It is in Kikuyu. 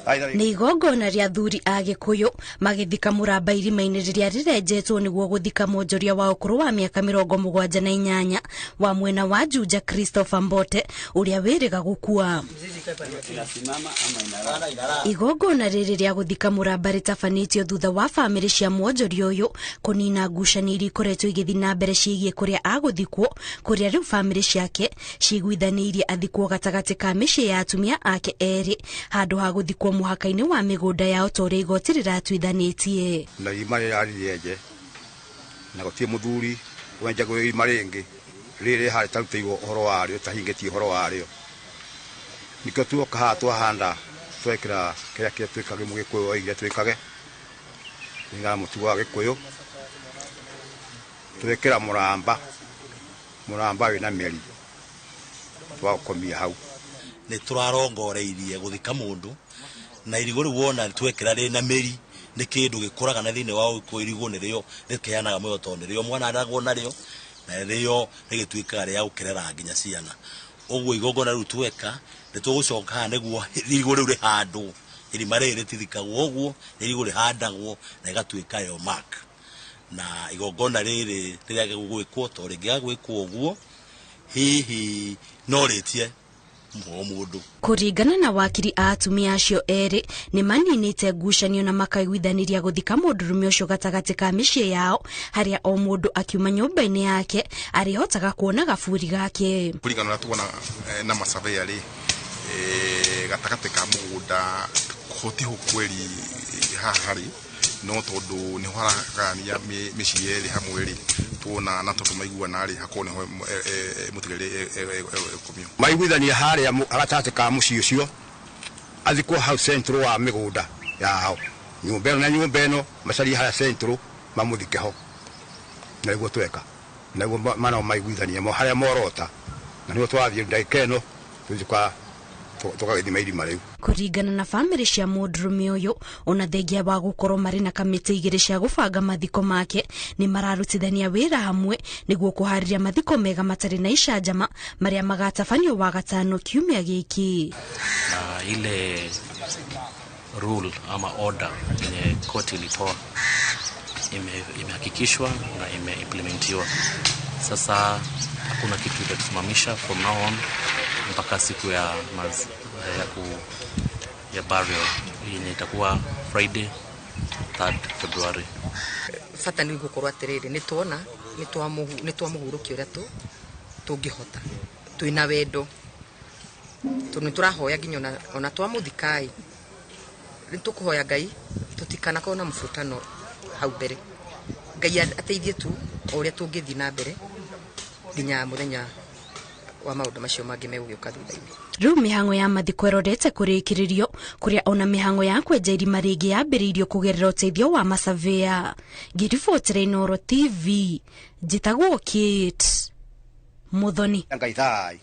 Nĩ igongona rĩa athuri a Gĩkũyũ magĩthika mũramba irima-inĩ rĩrĩa rĩrenjetwo nĩguo gũthika mwonjoria wa ũkũrũ wa mĩaka 78 wa mwena wa Juja Christopher Mbote ũrĩa wĩrĩga gũkua. Igongona rĩrĩ rĩa gũthika mũramba rĩtabanĩtio thutha wa bamĩrĩ cia mwonjoria ũyũ kũnina ngucanio iria ikoretwo igĩthiĩ na mbere ciĩgiĩ kũrĩa agũthikwo, kũrĩa rĩu bamĩrĩ ciake ciguithanĩirie athikwo gatagatĩ ka mĩciĩ ya atumia ake erĩ handũ ha gũthikwo mũhaka-inĩ wa mĩgũnda yao ta ũrĩa igoti rĩratuithanĩtie. Na irima rĩrarĩ rĩenje na gũtirĩ mũthuri wenjagwo irima rĩngĩ rĩrĩ harĩ tarutĩirwo ũhoro warĩo tahingĩtie ũhoro warĩo. Nĩkĩo tuoka haha twahanda twekĩra kĩrĩa kĩrĩa twĩkage Mũgĩkũyũ oigire twĩkage kũringana na mũtugo wa Gĩkũyũ, twekĩra mũramba, mũramba wĩna mĩri twaũkomia hau. Nĩ tũrarongoreirie gũthika mũndũ na irigũ rĩu wona twekĩra rĩna mĩri nĩ kĩndũ gĩkũraga na thĩinĩ wa Ũgĩkũyũ. Irigũ nĩrĩo rĩkĩheanaga muoyo tondũ nĩrĩo mwana aragwo narĩo na nĩrĩo rĩgĩtuĩkaga rĩa gũkĩrera nginya ciana. Ũguo igongona rĩu tweka nĩ tũgũcoka haha nĩguo irigũ rĩu rĩhandwo. Irima rĩrĩ rĩtithikagwo ũguo, nĩ irigũ rĩhandagwo na ĩgatuĩka yo mark. Na igongona rĩrĩ rĩrĩa gĩgwĩkwo to rĩngĩaga gwĩkwo ũguo hihi no rĩtie o mũndũ. Kũringana na wakiri a atumia acio erĩ nĩ maninĩte ngucanio na makaiguithanĩria gũthika mũndũrũme ũcio gatagatĩ ka mĩciĩ yao, harĩa o mũndũ akiuma nyũmba-inĩ yake arĩhotaga kuona gaburi gake. Kũringana na tuona na masurveyor rĩ, gatagatĩ ka mũgũnda gũtiho kweri haha harĩ no tondũ nĩho haragayania mĩciĩ ĩrĩ hamwe rĩ, tuona na tondũ maiguana rĩ, hakorwo nĩho mũtigairĩ ekomio. Maiguithania harĩa gatagatĩ ka mũciĩ ũcio athikwo hau central wa mĩgũnda yao, nyũmba ĩno na nyũmba ĩno macarie harĩa central mamũthike ho, na nĩguo tweka na nĩguo mana maiguithania mo harĩa morota, na nĩguo twathiĩ ndagĩka ĩno tũthiĩ tũgagĩthima irima rĩu. Kũringana na bamĩrĩ cia mũndũrũme ũyũ, ona thengia wa gũkorwo marĩ na kamĩtĩ igĩrĩ cia gũbanga mathiko make, nĩ mararutithania wĩra hamwe nĩguo kũharĩria mathiko mega matarĩ na icanjama marĩa magatabanio Wagatano kiumia gĩkĩ. Na ile rule ama order yenye court ilitoa imehakikishwa na imeimplementiwa. Sasa hakuna kitu itatusimamisha from now on mpaka siku ya maz, ya ku, ya burial yenye itakuwa Friday 3rd February. Bata nĩ gũkorwo atĩrĩrĩ, nĩ tuona, nĩ twamũhurũkia ũrĩa tũngĩhota. Twĩna wendo. Tondũ nĩ tũrahoya nginya ona twamũthika-ĩ, nĩ tũkũhoya Ngai tũtikanakorwo na mũbutano hau mbere. Ngai ateithie tu o ũrĩa tũngĩthiĩ na mbere nginya mũthenya wa maũndũ macio mangĩ megũgĩũka thutha-inĩ. Rĩu mĩhang'o ya mathiko ĩrorete kũrĩkĩrĩrio, kũrĩa ona mĩhang'o ya kwenja irima rĩngĩ yambĩrĩirio kũgerera ũteithio wa masavea. Ngĩribotera Inooro TV, njĩtagwo Kate Muthoni. Ngai thai.